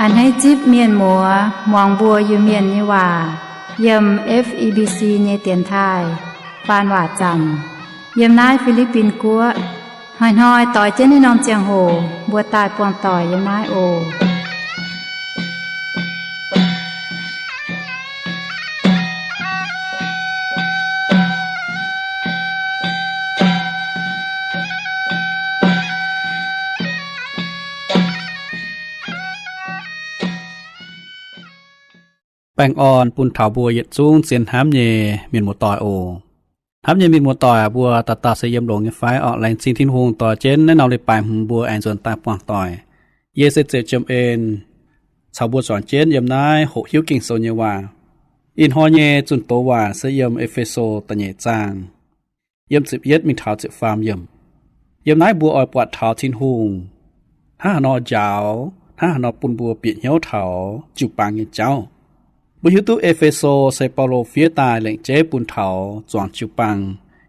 A'hneiv zipv mienh muoz muangx mbuo Iu-Mienh nyei waac yiem F E B C nyei dienx taaih faan waac zaamc yiem naaiv Fi^li^bin Guoqv. Hnoi-hnoi doix jienv naaiv norm ziangh hoc mbuo daaih buangh doic yiem naaiv oc. Baengh orn bun taux mbuo yietc zungv zien hnamv nyei mienh muoz-doic oc. Hnamv nyei mienh muoz-doic aac, mbuo dauh dauh se yiem longx nyei fai? Orqc, laengz zingh Tin-Hungh dorh jienv naaiv norm leiz-baaix hmz mbuo aengx nzuonx daaih buangh doic. Yie se Ziepc Jiem En, caux mbuo zuangx jienv yiem naaiv hoqc hiuv Ging-Sou nyei waac. Ih hnoi nyei zunh doz waac se yiem E^fe^so da'nyeic zaang, yiem ziepc yietv mingh taux ziepc faam yiemc. Yiem naaiv mbuo oix buatc taux Tin-Hungh hnangv haaix nor njaaux, hnangv haaix nor bun mbuo bieqc hnyouv taux jiu-baang nyei jauv. Mbuo hiuv duqv E^fe^so se Baulo fiev daaih lengc jeiv bun taux zuangx jiu-baang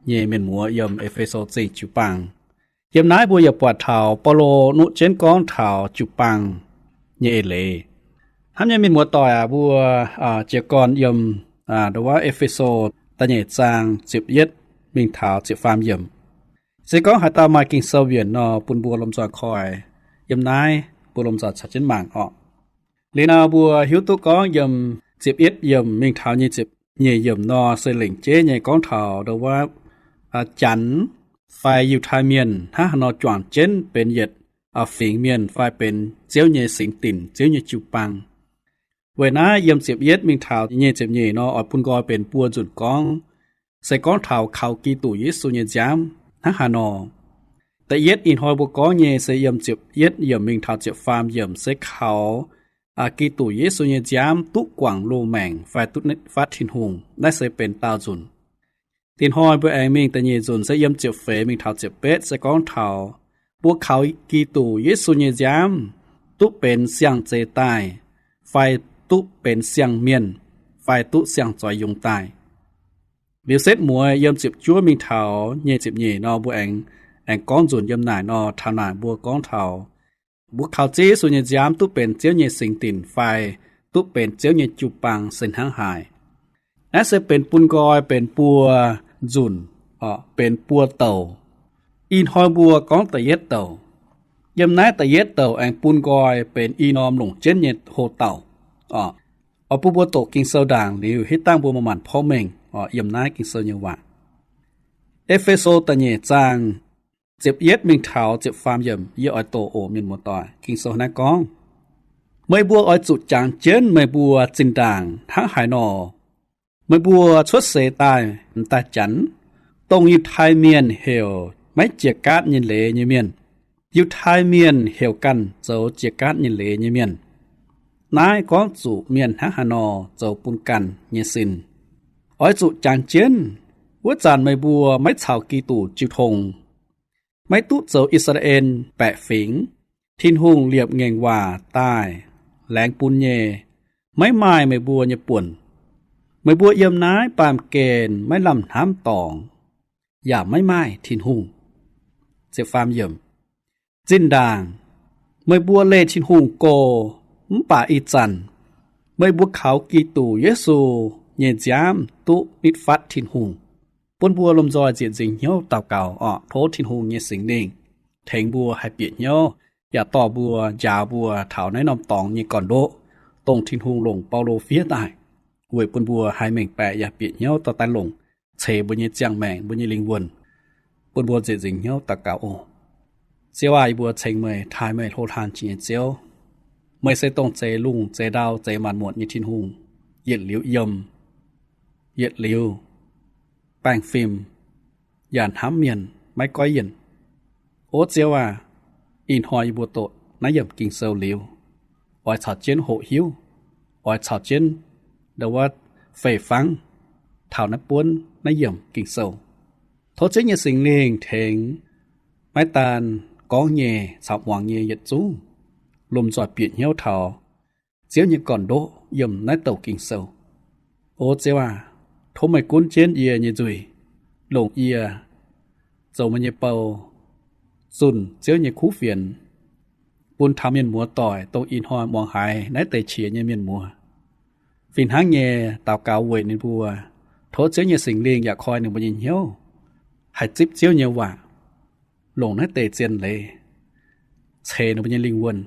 nyei mienh muoz yiem E^fe^so Zingh jiu-baang. Yiem naaiv mbuo yaac buatc taux Baulo nuqv jienv gorngv taux jiu-baang nyei eix leiz. Hnamv nyei mienh muoz-doic aac, mbuo jiez gorn yiem ndongc wuov E^fe^so da'nyeic zaang ziepc yietv mingh taux ziepc faam yiemc. Se gorngv haaix dauh maaih Ging-Sou mbienc nor, bun mbuo lomh nzoih koi. Yiem naaiv mbuo lomh nzoih caux jienv mangc orqc. Liuz nor mbuo hiuv duqv gorngv yiem ziepc yietv yiemc mingh taux nyei ziepc nyeic yiemc nor se lengc jeiv nyei gorngv taux ndongc wuov Janx fai Yiutai Mienh hnangv haaix nor juangc jienv benx yietc fingx mienh fai benx Ziouv nyei singx dinc, Ziouv nyei jiu-baang. Weic naaiv yiem ziepc yietv mingh taux nyei ziepc nyeic nor oix bun nqoi benx buo nzunc gorngv, se gorngv taux kaux Giduc Yesu nyei nziaamv hnangv haaix nor. Da'yietv ih hnoi mbuo gorngv nyei se yiem ziepc yietv yiemc mingh taux ziepc faam yiemc se kaux Giduc Yesu nyei nziaamv duqv guangc loz-maengc fai duqv nitv fatv Tin-Hungh. Naaiv se benx daauh nzunc. Ih hnoi mbuo aengx mingh da'nyeic nzunc se yiem ziepc feix mingh taux ziepc betv se gorngv taux mbuo kaux Giduc Yesu nyei nziaamv duqv benx siang-zeix daaih, fai duqv benx siang-mienh, fai duqv siang-zoix yungz daaih. Liuz setv mueiz yiem ziepc juov mingh taux nyei ziepc nyeic nor mbuo aengx, aengx gorngv nzunc yiem naaic nor, taux naaic mbuo gorngv taux mbuo kaux Ziouv Yesu nyei nziaamv duqv benx Ziouv nyei singx dinc fai duqv benx Ziouv nyei jiu-baang se hnangv haaix. Naaiv se benx bun nqoi benx buo nzunc, benx buo douc. Ih hnoi mbuo gorngv da'yietv douc. Yiem naaiv da'yietv douc aengx bun nqoi benx i norm longc jienv nyei hlo dauh. Oix bun mbuo doqc Ging-Sou ndaangc liuz hitv dangh mbuo manc-manc porv mengh yiem naaiv Ging-Sou nyei waac. E^fe^so da'nyeic zaang ziepc yietv mingh taux ziepc faam yiemc yie oix doqc oc, mienh muoz-doic. Ging-Sou naaiv gorngv, meih mbuo oix zuqc jangx jienv meih mbuo zinh ndaangc hnangv haaix nor. Meih mbuo cuotv seix daaih m'daaih Janx, dongh Yiutai Mienh heuc maiv jiex gaatv nyei leiz nyei mienh, Yiutai Mienh heuc ganh zoux jiex gaatv nyei leiz nyei mienh. Naaiv gorngv zuqc mienh hnangv haaix nor zoux bun ganh nyei sin. Oix zuqc jangx jienv, wuov zanc meih mbuo maiv caux Giduc jiu tong, maiv duqv zoux I^saa^laa^en baeqc fingx. Tin-Hungh liepc ngaengc waac daaih laengz bun nyei maiv maaih meih mbuo nyei buonc. Meih mbuo yiem naaiv baamh gen maiv lamh hnamv dorngc, yaac maiv maaih Tin-Hungh. Zinh ndaangc, meih mbuo leih Tin-Hungh go, mv baac ih zanc meih mbuo kaux Giduc Yesu nyei nziaamv duqv nitv fatv Tin-Hungh. Bun mbuo lomh nzoih ziec nzingc hnyouv daux gaux orqc, tov Tin-Hungh nyei Singx Lingh tengx mbuo haih bieqc hnyouv, yaac dorh mbuo, njaaux mbuo taux naaiv norm dorngx nyei gorn-ndoqv, dongh Tin-Hungh longc Baulo fiev daaih, weic bun mbuo haih mengh baeqc yaac bieqc hnyouv dorh daaih longc ceix mbuo nyei ziangh maengc, mbuo nyei lingh wuonh. Bun mbuo ziec nzingc hnyouv daux gaux oc. Ziouv aac, yie mbuo ceng meih, taaih meih, hlo hlan jiex nyei Ziouv. Meih se dongh zeix lungh zeix ndau zeix maanc muotc nyei Tin-Hungh, yietc liuz yiem, yietc liuz baengh fim, yaac hnamv mienh maiv goiv yienc. O Ziouv aac, ih hnoi yie mbuo doqc naaiv yiemc Ging-Sou liuz, oix caux jienv hoqc hiuv, oix caux jienv ndau wuov fei fangv taux naaiv buonv naaiv yiemc Ging-Sou. Tov Ziouv nyei Singx Lingh tengx maiv daan gorngv nyei caux muangx nyei yietc zungv lomh nzoih bieqc hnyouv taux Ziouv nyei gorn-ndoqv yiem naaiv douc Ging-Sou. O Ziouv aac, tov meih gunv jienv yie nyei nzuih, longc yie zoux meih nyei bou, zunh Ziouv nyei kuv fienx, bun taux mienh muoz doic dongh ih hnoi muangx haiz naaiv deix qiex nyei mienh muoz. Fih hnangv nyei, daux gaux weic ninh mbuo, tov Ziouv nyei Singx Lingh yaac koi ninh mbuo nyei hnyouv, haih zipv Ziouv nyei waac, longc naaiv deix zien leiz ceix ninh mbuo nyei lingh wuonh,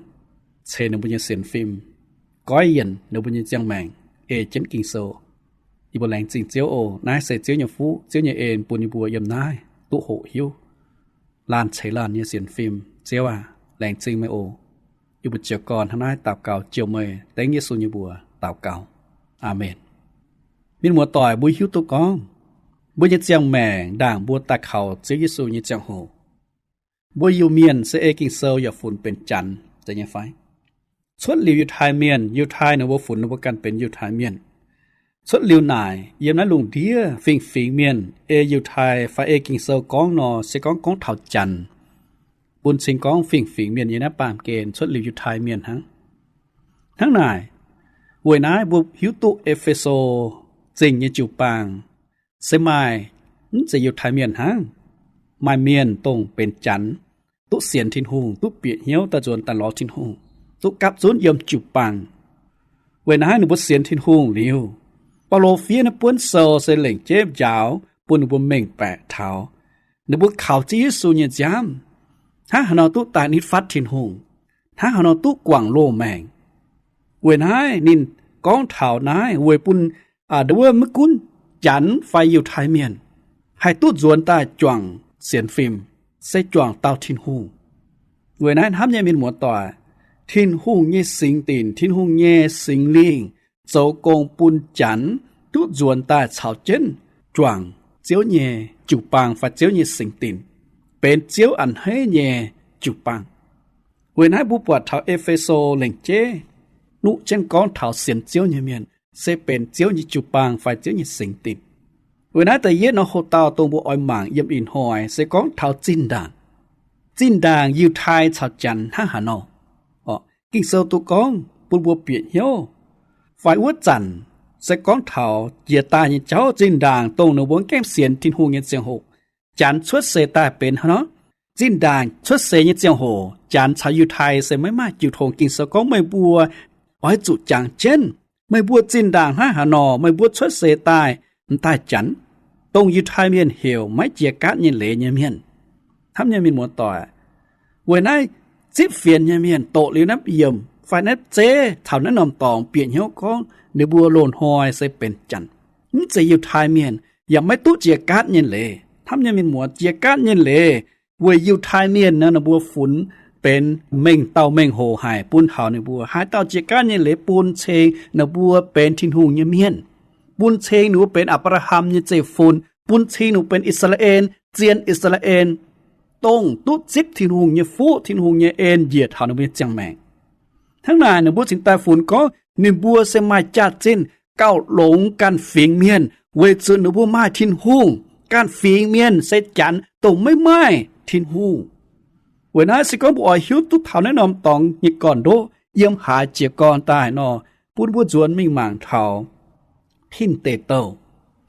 ceix ninh mbuo nyei sienx fim, goiv yienc ninh mbuo nyei ziangh maengc, ei jienv Ging-Sou. Yie mbuo laengz zingh Ziouv oc. Naaiv se Ziouv nyei fuqv, Ziouv nyei en bun yie mbuo yiem naaiv duqv hoqc hiuv laanh ceix laanh nyei sienx fim. Ziouv aac, laengz zingh meih oc. Yie mbuo jiez gorn hnangv naaiv daux gaux jouh meih, dengv Yesu nyei mbuox daux gaux. Aamen. Mienh muoz doic, mbuo hiuv duqv gorngv mbuo nyei ziangh maengc ndaangc mbuo daaih kaux Ziouv Yesu nyei ziangh hoc, mbuo Iu-Mienh se ei Ging-Sou yaac funx benx Janx, zeiz nyei fai? Cuotv liuz Yiutai Mienh, Yiutai ninh mbuo funx ninh mbuo ganh benx Yiutai Mienh. Cuotv liuz naaic, yiem naaiv lungh ndiev fingx-fingx mienh ei Yiutai fai ei Ging-Sou gorngv nor, se gorngv gorngv taux Janx, bun cing gorngv fingx-fingx mienh nyei naaiv baamh gen cuotv liuz Yiutai Mienh hnangv. Hnangv naaic, weic naaiv mbuo hiuv duqv E^fe^so Zingh nyei jiu-baang se maaih mv zeiz Yiutai Mienh hnangv, maaih mienh dongh benx Janx, duqv sienx Tin-Hungh, duqv bieqc hnyouv daaih nzuonx daaih lorz Tin-Hungh, duqv gapv zunv yiem jiu-baang. Weic naaiv ninh mbuo sienx Tin-Hungh liuz, Baulo fiev naaiv buonv sou se lengc jeiv njaaux bun ninh mbuo mengh baeqc taux ninh mbuo kaux Ziouv Yesu nyei nziaamv hnangv haaix nor duqv daaih nitv fatv Tin-Hungh, hnangv haaix nor duqv guangc loz-maengc. Weic naaiv ninh gorngv taux naaiv weic bun wuov maiv gunv Janx fai Yiutai Mienh haih duqv nzuonx daaih juangc sienx fim, se juangc dauh Tin-Hungh. Weic naaiv hnamv nyei mienh muoz-doic, Tin-Hungh nyei singx dinc, Tin-Hungh nyei Singx Lingh zoux gong bun Janx duqv nzuonx daaih caux jienv juangc Ziouv nyei jiu-baang fai Ziouv nyei singx dinc, benx Ziouv a'hneiv nyei jiu-baang. Weic naaiv mbuo buatc taux E^fe^so lengc jeiv nuqv jienv gorngv taux sienx Ziouv nyei mienh se benx Ziouv nyei jiu-baang fai Ziouv nyei singx dinc. Weic naaiv da'yietv norm hoc-dauh dongh mbuo oix mangc yiem ih hnoi se gorngv taux zinh ndaangc. Zinh ndaangc Yiutai caux Janx hnangv haaix nor. Ging-Sou duqv gorngv bun mbuo bieqc hnyouv fai wuov zanc se gorngv taux jiex daaih nyei jauv, zinh ndaangc dongh ninh mbuo maiv gaengh sienx Tin-Hungh nyei ziangh hoc, Janx cuotv seix daaih benx hnangv nor. Zinh ndaangc cuotv seix nyei ziangh hoc, Janx caux Yiutai se maiv maaih jiu tong. Ging-Sou gorngv meih mbuo oix zuqc jangx jienv meih mbuo zinh ndaangc hnangv haaix nor meih mbuo cuotv seix daaih m'daaih Janx, dongh Yiutai Mienh heuc maiv jiex gaatv nyei leiz nyei mienh. Hnamv nyei mienh muoz-doic, weic naaiv zipv fienx nyei mienh doqc liuz naaiv yiemc fai naaiv zeiv caux naaiv norm dorngx bieqc hnyouv gorngv ninh mbuo loz-hnoi se benx Janx, mv zeiz Yiutai Mienh, yaac maiv duqv jiex gaatv nyei leiz. Hnamv nyei mienh muoz, jiex gaatv nyei leiz weic Yiutai Mienh nor ninh mbuo funx benx mengh dauh mengh hoc haic bun taux ninh mbuo. Haaix dauh jiex gaatv nyei leiz bun cing ninh mbuo benx Tin-Hungh nyei mienh, bun cing ninh mbuo benx Apc^laa^ham nyei zeiv-fun, bun cing ninh mbuo benx I^saa^laa^en, zien I^saa^laa^en, dongh duqv zipv Tin-Hungh nyei fuqv, Tin-Hungh nyei en njiec taux ninh mbuo nyei ziangh maengc. Hnangv naaic ninh mbuo cingx daaih funx gorngv ninh mbuo se maaih jaax-zinh gauh longx ganh fingx mienh, weic zuqc ninh mbuo maaih Tin-Hungh. Ganh fingx mienh se Janx dongh maiv maaih Tin-Hungh. Weic naaiv se gorngv mbuo oix hiuv duqv taux naaiv norm dorngx nyei gorn-ndoqv yiem haaix jiez gorn daaih nor, bun mbuo nzuonx mingh mangc taux Tin Deic Douh.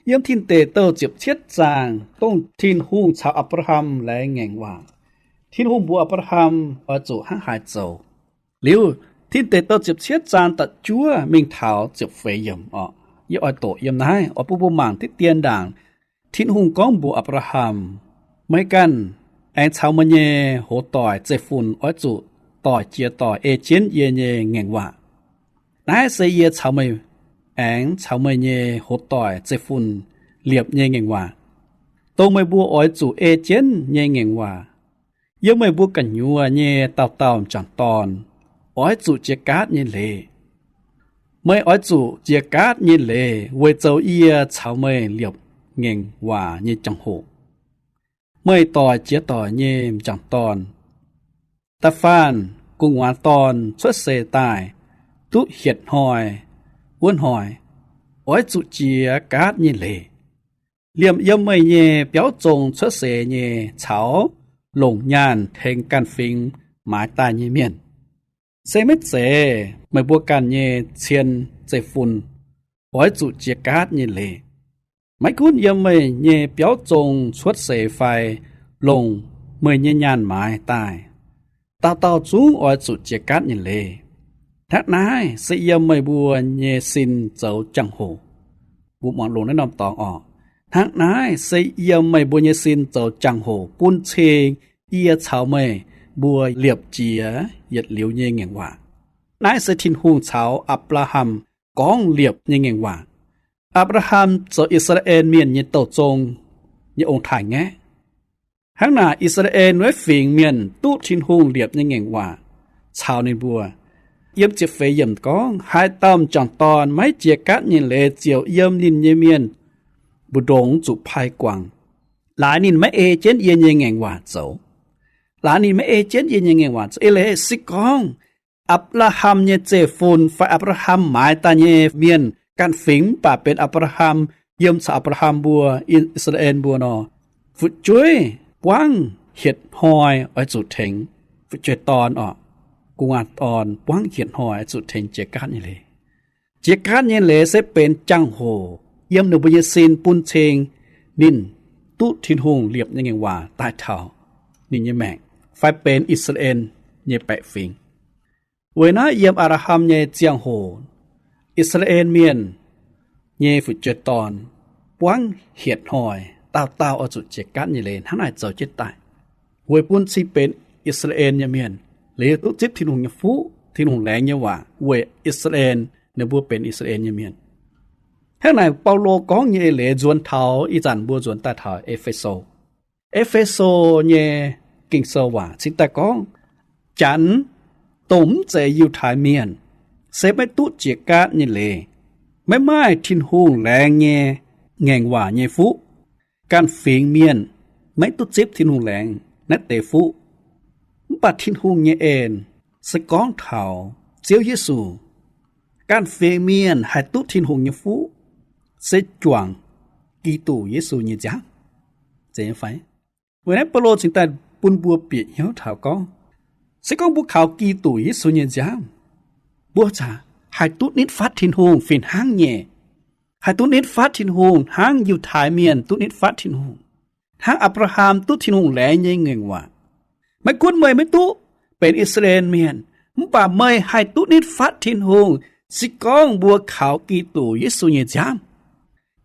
Yiem Tin Deic Douh ziepc cietv zaang, dongh Tin-Hungh caux Apc^laa^ham laengz ngaengc waac, Tin-Hungh mbuox Apc^laa^ham oix zuqc hnangv haaix zoux. Liuz, Tin Deic Douh ziepc cietv zaang da'juov mingh taux ziepc feix yiemc oc. Yie oix doqc yiem naaiv oix bun mbuo mangc diqv dien ndaangc. Tin-Hungh gorngv mbuox Apc^laa^ham, meih ganh aengx caux meih nyei hoz doic zeiv-fun oix zuqc doic jiex doic ei jienv yie nyei ngaengc waac. Naaiv se yie caux meih aengx caux meih nyei hoz doic zeiv-fun liepc nyei ngaengc waac, dongh meih mbuo oix zuqc ei jienv nyei ngaengc waac. Yiem meih mbuo gu'nyuoz nyei dauh dauh m'jangc dorn oix zuqc jiex gaatv nyei leiz. Meih oix zuqc jiex gaatv nyei leiz weic zoux yie caux meih liepc ngaengc waac nyei jangx-hoc. Meih doic jiex doic nyei m'jangc dorn, da'faanh gu'nguaaz dorn cuotv seix daaih duqv hietc hnoi wuov hnoi, oix zuqc jiex gaatv nyei leiz. Liemh yiem meih nyei biauv zong cuotv seix nyei caux longc nyaanh tengx ganh fingx maaiz daaih nyei mienh, se maiv zeiz meih mbuo ganh nyei cien zeiv-fun oix zuqc jiex gaatv nyei leiz. Maiv gunv yiem meih nyei biauv zong cuotv seix fai longc meih nyei nyaanh maaiz daaih, dauh dauh zungv oix zuqc jiex gaatv nyei leiz. Hnangv naaiv se yiem meih mbuo nyei sin zoux jangx-hoc. Mbuo muangx longx naaiv norm dorngx oc. Hnangv naaiv se yiem meih mbuo nyei sin zoux jangx-hoc bun cing yie caux meih mbuo liepc jiez yietc liuz nyei ngaengc waac. Naaiv se Tin-Hungh caux Apc^laa^ham gorngv liepc nyei ngaengc waac. Apc^laa^ham zoux I^saa^laa^en Mienh nyei douh zong nyei ong-taaix-ngaeqv. Hnangv naaic, I^saa^laa^en wuov fingx mienh duqv Tin-Hungh liepc nyei ngaengc waac caux ninh mbuo. Yiem ziepc feix yiemc gorngv, haaix dauh m'jangc dorn maiv jiex gaatv nyei leiz ziouc yiem ninh nyei mienh mbu'ndongx zuqc pai guangc. Laaix ninh maiv ei jienv yie nyei ngaengc waac zoux. Laaix ninh maiv ei jienv yie nyei ngaengc waac zoux. Eix leiz se gorngv Apc^laa^ham nyei zeiv-fun fai Apc^laa^ham maaiz daaih nyei mienh ganh fingx mv baac benx Apc^laa^ham, yiem caux Apc^laa^ham mbuo, I^saa^laa^en mbuo nor, fu'jueiv buangv hietc hnoi oix zuqc tengx fu'jueiv dorn oc. Gu'nguaaz dorn buangv hietc hnoi oix zuqc tengx jiex gaatv nyei leiz. Jiex gaatv nyei leiz se benx jangx-hoc yiem ninh mbuo nyei sin bun cing ninh duqv Tin-Hungh liepc nyei ngaengc waac daaih taux ninh nyei maengc fai benx I^saa^laa^en nyei baeqc fingx. Weic naaiv yiem Apc^laa^ham nyei ziangh hoc, I^saa^laa^en Mienh nyei fu'jueiv dorn buangv hietc hnoi dauh dauh oix zuqc jiex gaatv nyei leiz hnangv naaic zoux jienv daaih, weic bun cing benx I^saa^laa^en nyei mienh liuz duqv zipv Tin-Hungh nyei fuqv, Tin-Hungh laengz nyei waac weic I^saa^laa^en, ninh mbuo benx I^saa^laa^en nyei mienh. Hnangv naaic Baulo gorngv nyei eix leiz nzuonx taux ih zanc mbuo nzuonx daaih taux E^fe^so. E^fe^so nyei Ging-Sou waac cingx daaih gorngv, Janx, dongh mv zeiz Yiutai Mienh, se maiv duqv jiex gaatv nyei leiz, maiv maaih Tin-Hungh laengz nyei ngaengc waac nyei fuqv. Ganh fingx mienh maiv duqv zipv Tin-Hungh laengz naaiv deix fuqv. Mv baac Tin-Hungh nyei en se gorngv taux Ziouv Yesu. Ganh fingx mienh haih duqv Tin-Hungh nyei fuqv se juangc Giduc Yesu nyei nziaamv. Zeiz nyei fai? Weic naaiv Baulo cingx daaih bun mbuo bieqc hnyouv taux gorngv, se gorngv mbuo kaux Giduc Yesu nyei nziaamv, mbuo za'gengh haih duqv nitv fatv Tin-Hungh fih hnangv nyei. Haih duqv nitv fatv Tin-Hungh hnangv Yiutai Mienh duqv nitv fatv Tin-Hungh, hnangv Apc^laa^ham duqv Tin-Hungh laengz nyei ngaengc waac. Maiv gunv meih maiv duqv benx I^saa^laa^en Mienh, mv baac meih haih duqv nitv fatv Tin-Hungh se gorngv mbuo kaux Giduc Yesu nyei nziaamv.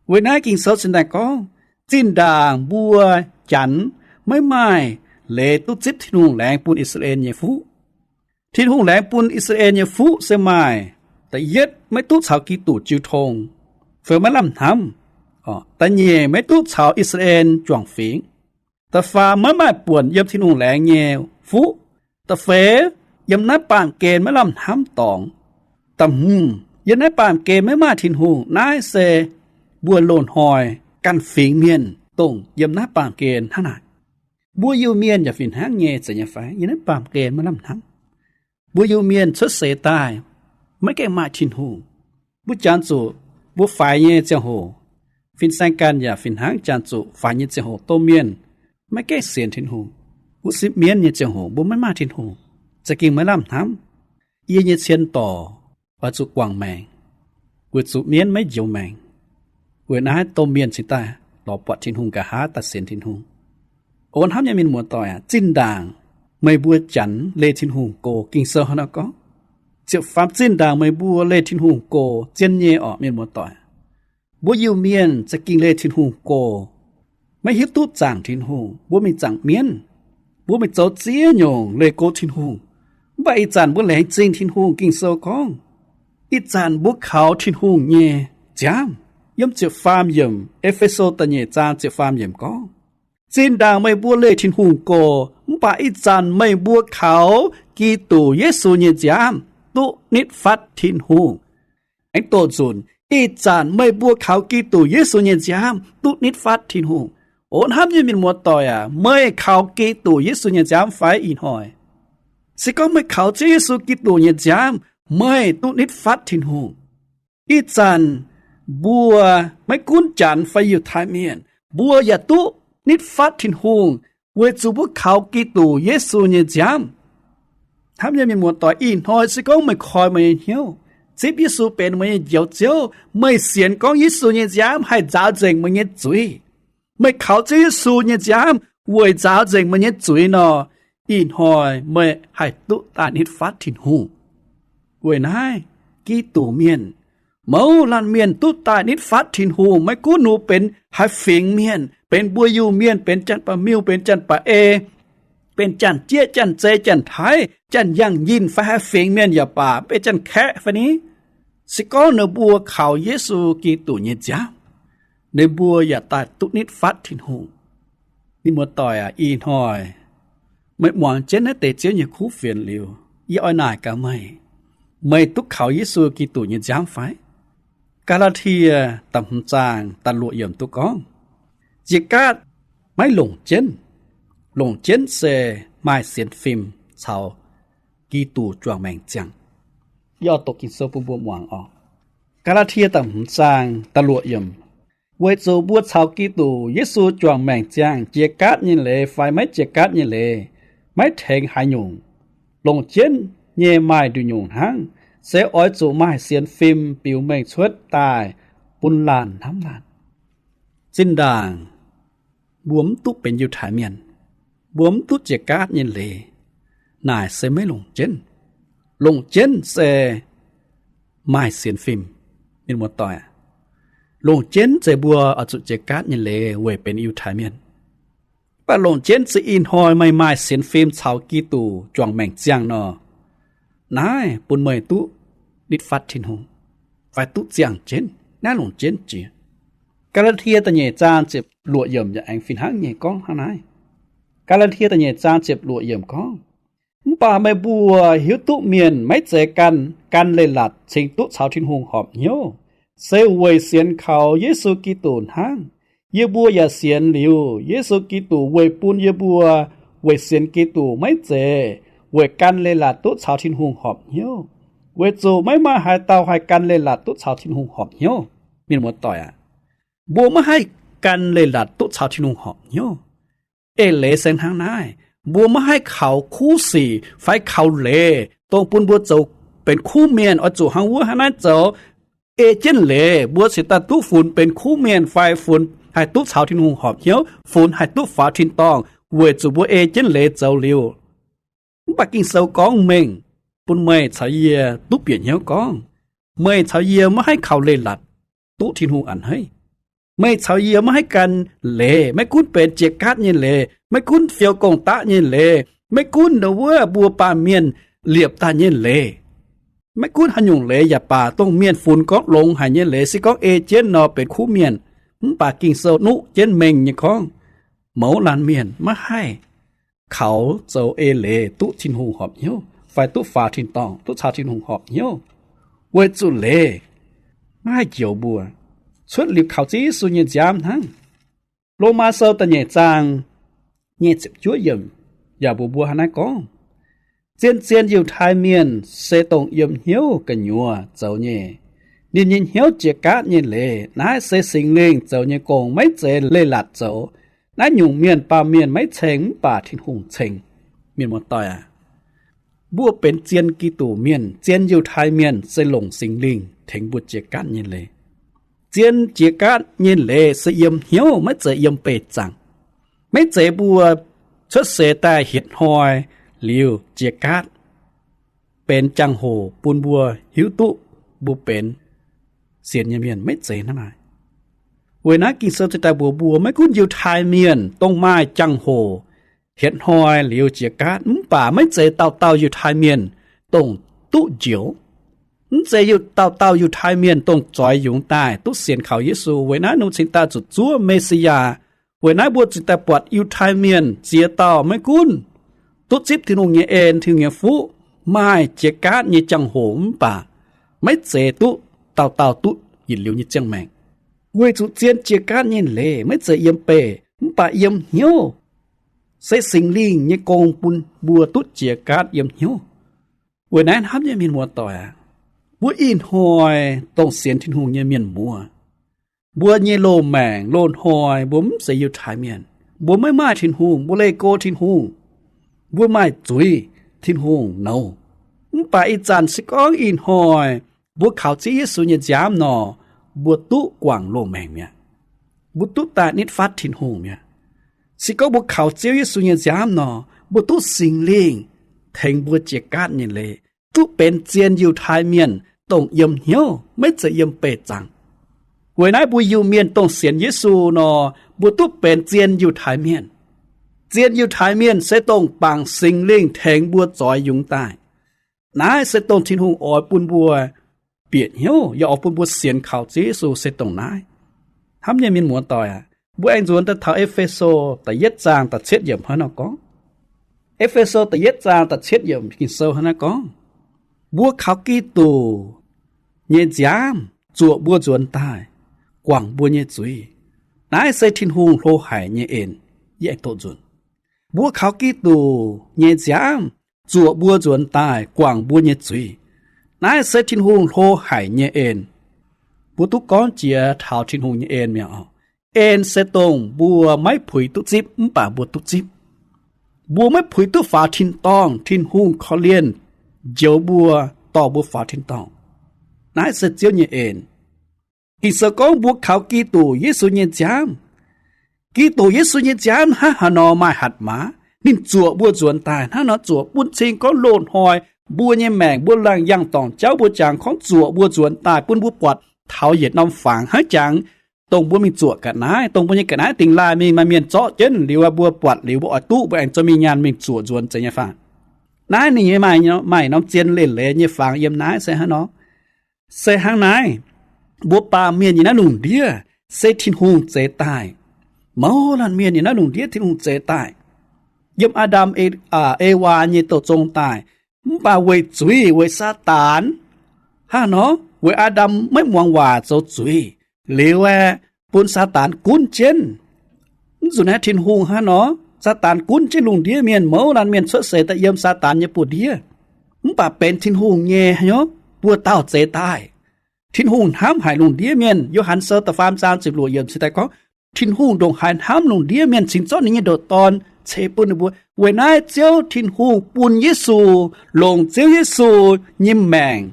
Weic naaiv Ging-Sou cingx daaih gorngv, zinh ndaangc mbuo Janx maiv maaih leiz duqv zipv Tin-Hungh laengz bun I^saa^laa^en nyei fuqv. Tin-Hungh laengz bun I^saa^laa^en nyei fuqv se maaih, da'yietv maiv duqv caux Giduc jiu tong, fai maiv lamh hnamv. Da'nyeic maiv duqv caux I^saa^laa^en juangc fingx. Da'faam maiv maaih buonc yiem Tin-Hungh laengz nyei fuqv. Da'feix yiem naaiv baamh gen maiv lamh hnamv dorngx. Da'hmz yiem naaiv baamh gen maiv maaih Tin-Hungh. Naaiv se mbuo loz-hnoi ganh fingx mienh dongh yiem naaiv baamh gen hnangv naaic. Mbuo Iu-Mienh yaac fih hnangv nyei, zeiz nyei fai? Yiem naaiv baamh gen maiv lamh hnamv. Mbuo Iu-Mienh cuotv seix daaih maiv gaengh maaih Tin-Hungh. Mbuo janx zuqc mbuo faix nyei ziangh hoc, fin-saeng ganh yaac fih hnangv janx zuqc faix nyei ziangh hoc domh mienh maiv gaengh sienx Tin-Hungh. Wuov sipv mienv nyei ziangh hoc mbuo maiv maaih Tin-Hungh, za'gengh maiv lamh hnamv. Yie nyei cien dorc oix zuqc guangc maengc, weic zuqc mienv maiv njoux maengc. Weic naaiv domh mienh cingx daaih lorz buatc Tin-Hungh nqa'haav daaih sienx Tin-Hungh. O hnamv nyei mienh muoz-doic aac, zinh ndaangc meih mbuo janx leih Tin-Hungh go, Ging-Sou hnangv naaiv gorngv, ziepc faam zinh ndaangc meih mbuo leih Tin-Hungh go, zien nyei orqc mienh muoz-doic. Mbuo Iu-Mienh za'gengh leih Tin-Hungh go, maiv hiuv duqv zaangc Tin-Hungh. Mbuo mingh zaangc mienv, mbuo mingh zoux ziex nyungc leih go Tin-Hungh. Mv baac ih zanc mbuo laengz zingh Tin-Hungh. Ging-Sou gorngv, ih zanc mbuo kaux Tin-Hungh nyei nziaamv. Yiem ziepc faam yiemc, E^fe^so da'nyeic zaang ziepc faam yiemc gorngv, zinh ndaangc meih mbuo leih Tin-Hungh go, mv baac ih zanc meih mbuo kaux Giduc Yesu nyei nziaamv duqv nitv fatv Tin-Hungh. Aengx doqc nzunc, ih zanc meih mbuo kaux Giduc Yesu nyei nziaamv duqv nitv fatv Tin-Hungh. O hnamv nyei mienh muoz-doic aac, meih kaux Giduc Yesu nyei nziaamv fai ih hnoi? Se gorngv meih kaux Ziouv Yesu Giduc nyei nziaamv, meih duqv nitv fatv Tin-Hungh. Ih zanc mbuo maiv gunv janx fai Yiutai Mienh, mbuo yaac duqv nitv fatv Tin-Hungh, weic zuqc mbuo kaux Giduc Yesu nyei nziaamv. Hnamv nyei mienh muoz-doic, ih hnoi se gorngv meih koi meih nyei hnyouv, zipv Yesu benx meih nyei Njoux Ziouv, meih sienx gorngv Yesu nyei nziaamv haih nzaaux nzengc meih nyei zuiz, meih kaux Ziouv Yesu nyei nziaamv weic nzaaux nzengc meih nyei zuiz nor, ih hnoi meih haih duqv daaih nitv fatv Tin-Hungh. Weic naaiv, Giduc mienh, mouz laanh mienh duqv daaih nitv fatv Tin-Hungh, maiv gunv ninh mbuo benx haaix fingx mienh, benx mbuo Iu-Mienh, benx Janx-Baeqc-Miuh, benx Janx-Baeqc-Ei, benx Janx-Jieqv, Janx-Zei, Janx-Taiv, Janx-Yangh Yinh fai haaix fingx mienh yaac baac, benx Janx-Kaeqv fai ni, se gorngv ninh mbuo kaux Yesu Giduc nyei nziaamv, ninh mbuo yaac daaih duqv nitv fatv Tin-Hungh. Mienh muoz-doic aac, ih hnoi meih muangx jienv naaiv deix Ziouv nyei kuv fienx liuz, yie oix naaic gaax meih, meih duqv kaux Yesu Giduc nyei nziaamv fai? Gaa^laa^tie da'hmz zaang da'luoqc yiemc duqv gorngv, Jiex gaatv maiv longc jienv. Longc jienv se maaih sienx fim caux Giduc juangc maengc ziangh. Yie oix doqc Ging-Sou bun mbuo muangx oc. Gaa^laa^tie da'hmz zaang da'luoqc yiemc. Weic zuqc mbuo caux Giduc Yesu juangc maengc ziangh, jiex gaatv nyei leiz fai maiv jiex gaatv nyei leiz, maiv tengx haaix nyungc. Longc jienv nyei maaih nduqc nyungc hnangv, se oix zuqc maaih sienx fim biux mengh cuotv daaih bun laanh hnamv laanh. Zinh ndaangc mbuo mv duqv benx Yiutai Mienh, mbuo mv duqv jiex gaatv nyei leiz, naaic se maiv longc jienv. Longc jienv se maaih sienx fim. Mienh muoz-doic, longc jienv se mbuo oix zuqc jiex gaatv nyei leiz weic benx Yiutai Mienh. Mv baac longc jienv se ih hnoi meih maaih sienx fim caux Giduc juangc maengc ziangh nor, naaiv bun meih duqv nitv fatv Tin-Hungh, fai duqv ziangh jienv, naaiv longc jienv jiex. Gaa^laa^tie da'nyeic zaang ziepc luoqc yiemc yaac aengx fih hnangv nyei gorngv hnangv naaiv. Gaa^laa^tie da'nyeic zaang ziepc luoqc yiemc gorngv, Mv baac meih mbuo hiuv duqv mienh maiv zeiz gan, gan leiz-latc cingx duqv caux Tin-Hungh horpc hnyouv, se weic sienx kaux Yesu Giduc hnangv. Yie mbuo yaac sienx liuz Yesu Giduc weic bun yie mbuo weic sienx Giduc, maiv zeiz weic gan leiz-latc duqv caux Tin-Hungh horpc hnyouv, weic zuqc maiv maaih haaix dauh haih gan leiz-latc duqv caux Tin-Hungh horpc hnyouv. Mienh muoz-doic aac, mbuo maiv haih gan leiz-latc duqv caux Tin-Hungh horpc hnyouv. Eix leiz se hnangv naaiv, mbuo maiv haih kaux kuv sic fai kaux leiz dongh bun mbuo zoux benx kuv mienh oix zuqc hnangv wuov hnangv naaiv zoux. Ei jienv leiz mbuo cingx daaih duqv funx benx kuv mienh fai funx haih duqv caux Tin-Hungh horpc hnyouv, funx haih duqv faaux tin-dorngh, weic zuqc mbuo ei jienv leiz zoux liuz. Mv baac Ging-Sou gorngv mengh bun meih caux yie duqv bieqc hnyouv gorngv, meih caux yie maiv haih kaux leiz-latc duqv Tin-Hungh a'hneiv. Meih caux yie maiv haih gan leiz, maiv gunv benx jiex gaatv nyei leiz, maiv gunv fiou gong-daqv nyei leiz, maiv gunv ndau wuov mbuo baamh mienh liepc daaih nyei leiz, maiv gunv haaix nyungc leiz yaac baac, dongh mienh funx gorngv longx haic nyei leiz, se gorngv ei jienv nor benx kuv mienh. Mv baac Ging-Sou nuqv jienv mengh nyei gorngv, mouz laanh mienh maiv haih kaux zoux ei leiz duqv Tin-Hungh horpc hnyouv fai duqv faaux tin-dorngh, duqv caux Tin-Hungh horpc hnyouv, weic zuqc leiz maiv haih njoux mbuo, cuotv liuz kaux Ziouv Yesu nyei nziaamv hnangv. Lomaa Sou da'nyeic zaang nyei ziepc juov yiemc yaac mbuox mbuo hnangv naaiv gorngv, Zien-zien Yiutai Mienh se dongh yiem hnyouv gu'nyuoz zoux nyei. Ninh nyei hnyouv jiex gaatv nyei leiz. Naaiv se Singx Lingh zoux nyei gong, maiv zeiz leiz-latc zoux. Naaiv nyungc mienh, baamh mienh maiv ceng mv baac Tin-Hungh ceng. Mienh muoz-doic aac, mbuo benx zien Giduc Mienh, zien Yiutai Mienh se longc Singx Lingh tengx mbuo jiex gaatv nyei leiz. Zien jiex gaatv nyei leiz se yiem hnyouv, maiv zeiz yiem beih zaangc. Maiv zeiz mbuo cuotv seix daaih hietc hnoi liuz jiex gaatv benx jangx-hoc bun mbuo hiuv duqv mbuo benx sienx nyei mienh, maiv zeiz hnangv naaiv. Weic naaiv Ging-Sou cingx daaih mbuox mbuo, maiv gunv Yiutai Mienh dongh maaih jangx-hoc hietc hnoi liuz jiex gaatv, mv baac maiv zeiz dauh dauh Yiutai Mienh dongh duqv njoux. Mv zeiz dauh dauh Yiutai Mienh dongh zoix yungz daaih duqv sienx kaux Yesu. Weic naaiv ninh cingx daaih zuqc zuov Me^si^yaa. Weic naaiv mbuo cingx daaih buatc Yiutai Mienh ziex dauh maiv gunv duqv zipv Tin-Hungh nyei en, Tin-Hungh nyei fuqv, maaih jiex gaatv nyei jangx-hoc mv baac maiv zeiz duqv dauh dauh duqv yietc liuz nyei ziangh maengc. Weic zuqc zien jiex gaatv nyei leiz maiv zeiz yiem beih mv baac yiem hnyouv. Se Singx Lingh nyei gong bun mbuo duqv jiex gaatv yiem hnyouv. Weic naaiv hnamv nyei mienh muoz-doic aac, mbuo ih hnoi dongh sienx Tin-Hungh nyei mienh muoz, mbuo nyei loz-maengc loz-hnoi mbuo mv zeiz Yiutai Mienh. Mbuo maiv maaih Tin-Hungh, mbuo leih go Tin-Hungh, mbuo maaih zuiz Tin-Hungh nouh. Mv baac ih zanc se gorngv ih hnoi mbuo kaux Ziouv Yesu nyei nziaamv nor, mbuo duqv guangc loz-maengc mi'aqv. Mbuo duqv daaih nitv fatv Tin-Hungh mi'aqv. Se gorngv mbuo kaux Ziouv Yesu nyei nziaamv nor, Mbuo duqv Singx Lingh tengx mbuo jiex gaatv nyei leiz, duqv benx zien Yiutai Mienh, dongh yiem hnyouv, maiv zeiz yiem beih zaangc. Weic naaiv mbuo Iu-Mienh dongh sienx Yesu nor, mbuo duqv benx zien Yiutai Mienh. Zien Yiutai Mienh se dongh bangc Singx Lingh tengx mbuo zoix yungz daaih. Naaiv se dongh Tin-Hungh oix bun mbuo bieqc hnyouv, yaac oix bun mbuo sienx kaux Ziouv Yesu se dongh naaiv. Hnamv nyei mienh muoz-doic aac, mbuo aengx nzuonx daaih taux E^fe^so da'yietv zaang da'cietv yiemc hnangv nor gorngv. E^fe^so da'yietv zaang da'cietv yiemc Ging-Sou hnangv naaiv gorngv, mbuo kaux Giduc nyei nziaamv zuoqc mbuo nzuonx daaih, guangc mbuo nyei zuiz. Naaiv se Tin-Hungh hlo haic nyei en. Yie aengx doqc nzunc. Mbuo kaux Giduc nyei nziaamv zuoqc mbuo nzuonx daaih, guangc mbuo nyei zuiz. Naaiv se Tin-Hungh hlo haic nyei en. Mbuo duqv gorngv jiex taux Tin-Hungh nyei en mi'aqv. En se dongh mbuo maiv puix duqv zipv mv baac mbuo duqv zipv. Mbuo maiv puix duqv faaux tin-dorngh, Tin-Hungh korv-lienh njoux mbuo, dorh mbuo faaux tin-dorngh. Naaiv se Ziouv nyei en. Ging-Sou gorngv mbuo kaux Giduc Yesu nyei nziaamv. Giduc Yesu nyei nziaamv hnangv haaix nor maaih hatc maaz, ninh zuoqc mbuo nzuonx daaih hnangv nor, zuoqc bun cing gorngv loz-hnoi mbuo nyei maengc, mbuo laangh yangh dorngc jauv, mbuo jangx gorngv zuoqc mbuo nzuonx daaih bun mbuo buatc taux yietc norm fangx hnangv jangx dongh mbuo mingh zuoqc ga'naaiv, dongh mbuo nyei ga'naaiv dingx laaih mingh maaih mienh zorqv jienv liuz, mbuo buatc liuz mbuo oix duqv, mbuo aengx zorqv mingh nyaanh mingh zuoqc nzuonx zeiz nyei fangx. Naaiv ninh nyei maaih, maaih norm zien leiz-leiz nyei fangx yiem naaiv se hnangv nor. Se hnangv naaiv, mbuo baamh mienh nyei naaiv lungh ndiev se Tin-Hungh zeix daaih. Mouz laanh mienh nyei naaiv lungh ndiev Tin-Hungh zeix daaih. Yiem Aa^ndam, Aa, Ewaa nyei douh zong daaih, mv baac weic zuiz, weic Saadaan, hnangv nor, weic Aa^ndam maiv muangx waac zoux zuiz liuz aeqv, bun Saadaan gunv jienv. Mv zuqc naaiv Tin-Hungh hnangv nor, Saadaan gunv jienv lungh ndiev mienh, mouz laanh mienh cuotv seix daaih yiem Saadaan nyei buoz-ndiev. Mv baac benx Tin-Hungh nyei hnyouv buoz-dauh zeix daaih. Tin-Hungh hnamv haic lungh ndiev mienh. Yo^han Sou da'faam zaang ziepc luoqc yiemc cingx daaih gorngv, Tin-Hungh ndongc haaix hnamv lungh ndiev mienh cingx zorqv ninh nyei ndoqc Dorn ceix bun ninh mbuo. Weic naaiv Ziouv Tin-Hungh bun Yesu, longc Ziouv Yesu nyei maengc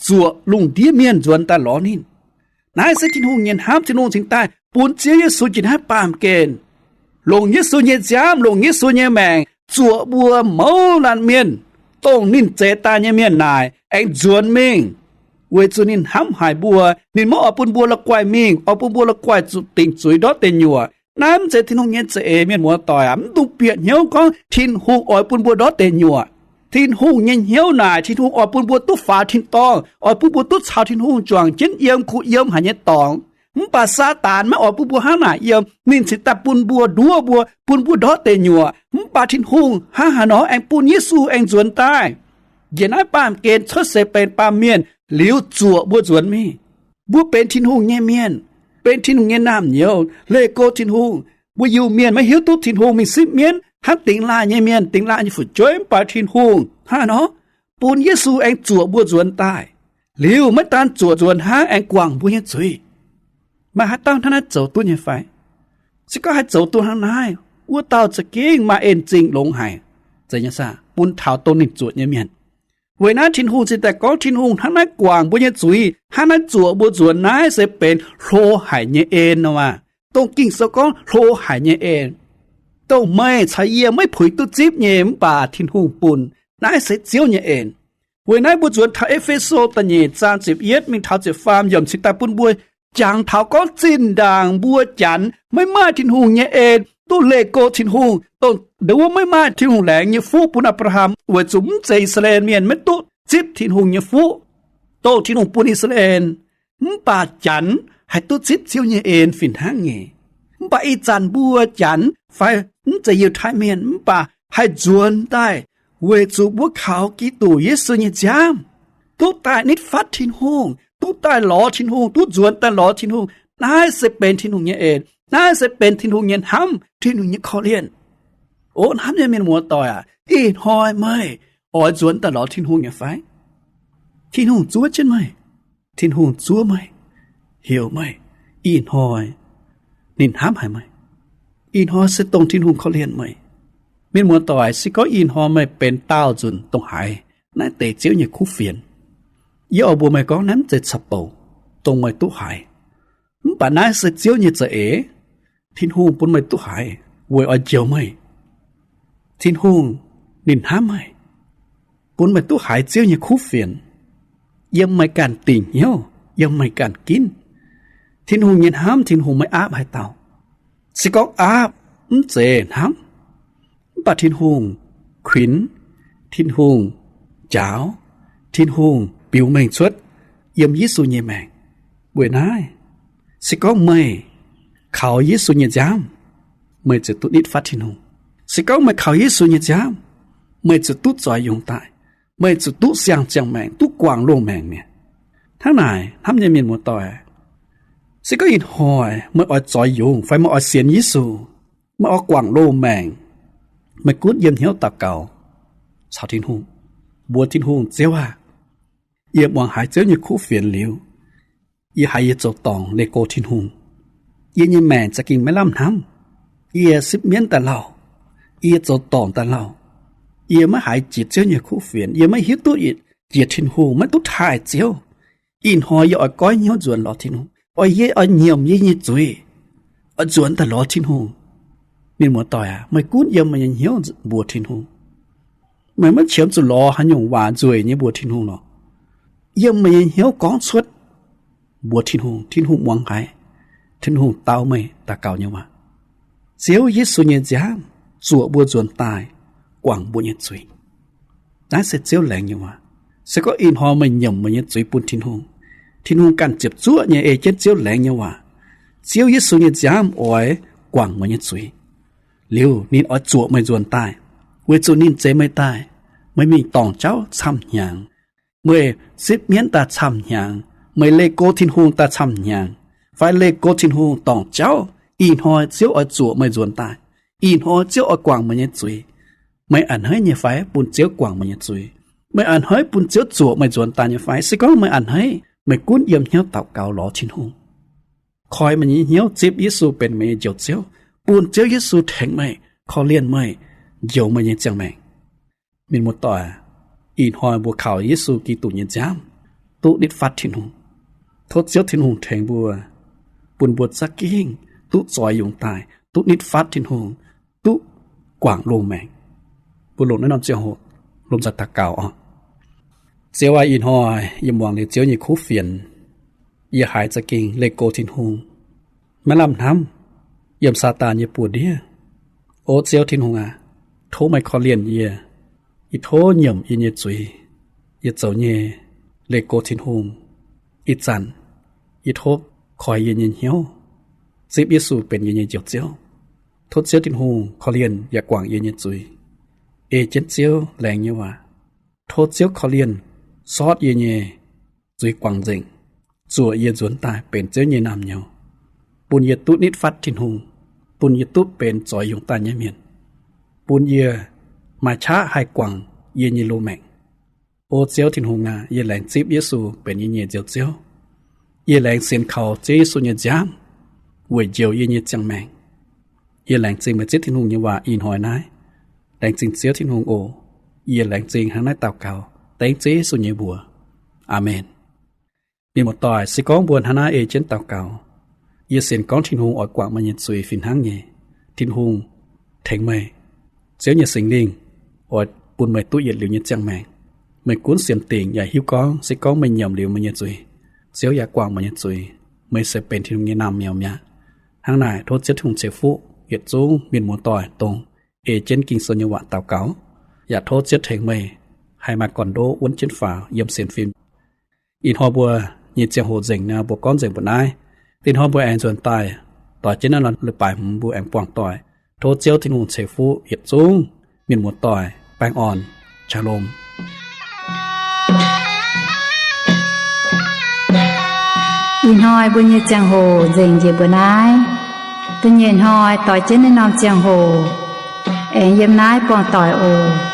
zuoqc lungh ndiev mienh nzuonx daaih lorz ninh. Naaiv se Tin-Hungh nyei hnamv. Tin-Hungh cingx daaih bun Ziouv Yesu jiex naaiv baamh gen, longc Yesu nyei nziaamv, longc Yesu nyei maengc zuoqc mbuo mouz laanh mienh, dongh ninh zeix daaih nyei mienh naaic, aengx nzuonx mingh. Weic zuqc ninh hnamv haic mbuo, ninh maiv oix bun mbuo la'guaih mingh, oix bun mbuo la'guaih zuqc dingc zuiz ndortv deic nyuoqc. Naaiv mv zeiz Tin-Hungh nyei za'eix, mienh muoz-doic aac. Mv dungx bieqc hnyouv gorngv Tin-Hungh oix bun mbuo ndortv deic nyuoqc. Tin-Hungh nyei hnyouv naaic, Tin-Hungh oix bun mbuo duqv faaux tin-dorngh, oix bun mbuo duqv caux Tin-Hungh juangc jienv yiem kuh yiem haic nyei dorngx. Mv baac Saadaan maiv oix bun mbuo hnangv naaic yiem. Ninh cingx daaih bun mbuo nduov mbuo, bun mbuo ndortv deic nyuoqc. Mv baac Tin-Hungh hnangv haaix nor aengx bun Yesu aengx nzuonx daaih, njiec naaiv baamh gen cuotv seix benx baamh mienh liuz zuoqc mbuo nzuonx mingh. Mbuo benx Tin-Hungh nyei mienh, benx Tin-Hungh nyei naamh nyouz, leih go Tin-Hungh. Mbuo Iu-Mienh maiv hiuv duqv Tin-Hungh mingh sipv mienv hnangv dingx laaih nyei mienh, dingx laaih nyei fu'jueiv, mv baac Tin-Hungh hnangv haaix nor bun Yesu aengx zuoqc mbuo nzuonx daaih. Liuz maiv daan zuoqc nzuonx hnangv, aengx guangc mbuo nyei zuiz. Maaih haaix dauh hnangv naaiv zoux duqv nyei fai? Se gorngv haih zoux duqv hnangv naaiv, wuov dauh za'gengh maaih en zingh longx haic, zeiz nyei saah, bun taux dongh ninh zuoqc nyei mienh. Weic naaiv Tin-Hungh cingx daaih gorngv Tin-Hungh hnangv naaiv guangc mbuo nyei zuiz, hnangv naaiv zuoqc mbuo nzuonx, naaiv se benx hlo haic nyei en nor maah. Dongh Ging-Sou gorngv hlo haic nyei en, dongh meih caux yie maiv puix duqv zipv nyei, mv baac Tin-Hungh bun. Naaiv se Ziouv nyei en. Weic naaiv mbuo nzuonx taux E^fe^so da'nyeic zaang ziepc yietv mingh taux ziepc faam yiemc cingx daaih bun mbuo jangx taux gorngv zinh ndaangc mbuo Janx maiv maaih Tin-Hungh nyei en duqv leih go Tin-Hungh, dongh ndau wuov maiv maaih Tin-Hungh laengz nyei fuqv bun Apc^laa^ham, weic zuqc mv zeiz I^saa^laa^en Mienh maiv duqv zipv Tin-Hungh nyei fuqv. Dongh Tin-Hungh bun I^saa^laa^en, mv baac Janx haih duqv zipv Ziouv nyei en fih hnangv nyei. Mv baac ih zanc mbuo Janx fai mv zeiz Yiutai Mienh mv baac haih nzuonx daaih weic zuqc mbuo kaux Giduc Yesu nyei nziaamv, duqv daaih nitv fatv Tin-Hungh, duqv daaih lorz Tin-Hungh, duqv nzuonx daaih lorz Tin-Hungh. Naaiv se benx Tin-Hungh nyei en. Naaiv se benx Tin-Hungh nyei hnamv, Tin-Hungh nyei korv-lienh. O hnamv nyei mienh muoz-doic aac, ih hnoi meih oix nzuonx daaih lorz Tin-Hungh nyei fai? Tin-Hungh zuov jienv meih. Tin-Hungh zuov meih, heuc meih. Ih hnoi ninh hnamv haic meih. Ih hnoi se dongh Tin-Hungh korv-lienh meih. Mienh muoz-doic, se gorngv ih hnoi meih benx daauh nzunc dongh haaix, naaiv deix Ziouv nyei kuv fienx. Yie oix mbuox meih gorngv naaiv mv zeiz caux bouc dongh meih duqv haiz. Mv baac naaiv se Ziouv nyei za'eix. Tin-Hungh bun meih duqv haiz weic oix njoux meih. Tin-Hungh ninh hnamv meih, bun meih duqv haiz Ziouv nyei kuv fienx, yiem meih ganh dingc hnyouv, yiem meih ganh ginv. Tin-Hungh nyei hnamv, Tin-Hungh maiv aapv haaix dauh. Se gorngv aapv, mv zeiz hnamv. Mv baac Tin-Hungh kuinx, Tin-Hungh njaaux, Tin-Hungh biux mengh cuotv yiem Yesu nyei maengc. Weic naaiv, se gorngv meih kaux Yesu nyei nziaamv, meih ziouc duqv nitv fatv Tin-Hungh. Se gorngv meih kaux Yesu nyei nziaamv, meih ziouc duqv zoix yungz daaih. Meih ziouc duqv siang ziangh maengc, duqv guangc loz-maengc mi'aqv. Hnangv naaic, hnamv nyei mienh muoz-doic, se gorngv ih hnoi meih oix zoix yungz fai meih oix sienx Yesu, meih oix guangc loz-maengc, meih gunv yiem hnyouv daux gaux caux Tin-Hungh, mbuox Tin-Hungh, Ziouv aah! Yie muangx haiz Ziouv nyei kuv fienx liuz, yie haiz yie zoux dorngc leih go Tin-Hungh. Yie nyei maengc za'gengh maiv lamh hnamv. Yie sipv mienv daaih lauh. Yie zoux dorngc daaih lauh. Yie maiv haiz jiex Ziouv nyei kuv fienx. Yie maiv hiuv duqv jiex Tin-Hungh, maiv duqv taaih Ziouv. Ih hnoi yie oix goiv hnyouv nzuonx lorz Tin-Hungh. Oix yie oix nyiemc yie nyei zuiz, oix nzuonx daaih lorz Tin-Hungh. Mienh muoz-doic aac, meih gunv yiem meih nyei hnyouv mbuox Tin-Hungh. Meih maiv qiemx zuqc lorz haaix nyungc waac nzueic nyei mbuox Tin-Hungh lorqc. Yiem meih nyei hnyouv gorngv cuotv mbuox Tin-Hungh, Tin-Hungh muangx haic. Tin-Hungh dau meih daux gaux nyei waac. Ziouv Yesu nyei nziaamv zuoqc mbuo nzuonx daaih guangc mbuo nyei zuiz. Naaiv se Ziouv laengz nyei waac. Se gorngv ih hnoi meih nyiemc meih nyei zuiz bun Tin-Hungh, Tin-Hungh ganh ziepc zuoqv nyei ei jienv Ziouv laengz nyei waac. Ziouv Yesu nyei nziaamv oix guangc meih nyei zuiz. Liuz ninh oix zuoqc meih nzuonx daaih, weic zuqc ninh zeix meih daaih. Meih mingh dorngc jauv camv-hnyangx. Meih sipv mienv daaih camv-hnyangx. Meih leih go Tin-Hungh daaih camv-hnyangx, fai leih go Tin-Hungh dorngc jauv. Ih hnoi Ziouv oix zuoqc meih nzuonx daaih. Ih hnoi Ziouv oix guangc meih nyei zuiz. Meih a'hneiv nyei fai bun Ziouv guangc meih nyei zuiz? Meih a'hneiv bun Ziouv zuoqc meih nzuonx daaih nyei fai? Se gorngv meih a'hneiv, meih gunv yiem hnyouv daux gaux lorz Tin-Hungh. Koi meih nyei hnyouv zipv Yesu benx meih nyei Njoux Ziouv, bun Ziouv Yesu tengx meih, korv-lienh meih, njoux meih nyei ziangh maengc. Mienh muoz-doic, ih hnoi mbuo kaux Yesu Giduc nyei nziaamv duqv nitv fatv Tin-Hungh. Tov Ziouv Tin-Hungh tengx mbuo, bun mbuo za'gengh duqv zoix yungz daaih, duqv nitv fatv Tin-Hungh, duqv guangc loz-maengc. Mbuo longc naaiv norm ziangh hoc lomh nzoih daux gaux oc. Ziouv aac, ih hnoi yie muangx liuz Ziouv nyei kuv fienx, yie haiz za'gengh leih go Tin-Hungh, maiv lamh hnamv, yiem Saadaan nyei buoz-ndiev. O Ziouv Tin-Hungh aac, tov meih korv-lienh yie. Yie tov nyiemc yie nyei zuiz, yie zoux nyei leih go Tin-Hungh. Ih zanc yie tov koi yie nyei hnyouv, zipv Yesu benx yie nyei Njoux Ziouv. Tov Ziouv Tin-Hungh korv-lienh yaac guangc yie nyei zuiz, ei jienv Ziouv laengz nyei waac. Tov Ziouv korv-lienh sortv yie nyei zuiz guangc nzengc, zuoqc yie nzuonx daaih benx Ziouv nyei naamh nyouz, bun yie duqv nitv fatv Tin-Hungh, bun yie duqv benx zoix yungz daaih nyei mienh, bun yie maaih qaqv haih guangc yie nyei loz-maengc. O Ziouv Tin-Hungh aac, yie laengz zipv Yesu benx yie nyei Njoux Ziouv. Yie laengz sienx kaux Ziouv Yesu nyei nziaamv weic njoux yie nyei ziangh maengc. Yie laengz zingh meih Ziouv Tin-Hungh nyei waac ih hnoi naaiv. Laengz zingh Ziouv Tin-Hungh oc. Yie laengz zingh hnangv naaiv daux gaux dengv Ziouv Yesu nyei mbuox. Aamen. Mienh muoz-doic, se gorngv mbuo hnangv naaiv ei jienv daux gaux, yie sienx gorngv Tin-Hungh oix guangc meih nyei zuiz fih hnangv nyei. Tin-Hungh tengx meih. Ziouv nyei Singx Lingh oix bun meih duqv yietc liuz nyei ziangh maengc. Meih gunv sienx dingc yaac hiuv gorngv se gorngv meih nyiemc liuz meih nyei zuiz, Ziouv yaac guangc meih nyei zuiz, meih se benx Tin-Hungh nyei naamh nyouz mi'aqv. Hnangv naaic, tov Ziouv Tin-Hungh ceix fuqv yietc zungv mienh muoz-doic, dongh ei jienv Ging-Sou nyei waac daux gaux, yaac tov Ziouv tengx meih haih maaih gorn-ndoqv wuonv jienv faaux yiem sienx fim. Ih hnoi mbuo nyei ziangh hoc nzengc nor, mbuo gorngv nzengc mbuo naaiv. Ih hnoi mbuo aengx nzuonx daaih doix jienv naaiv norm leiz-baaix hmz mbuo aengx buangh doic. Tov Ziouv Tin-Hungh ceix fuqv yietc zungv mienh muoz-doic. Baengh orn. Shalom. Ih hnoi mbuo nyei ziangh hoc nzengc njiec mbuo naaiv. Da'nyeic hnoi doix jienv naaiv norm ziangh hoc aengx yiem naaiv buangh doic oc.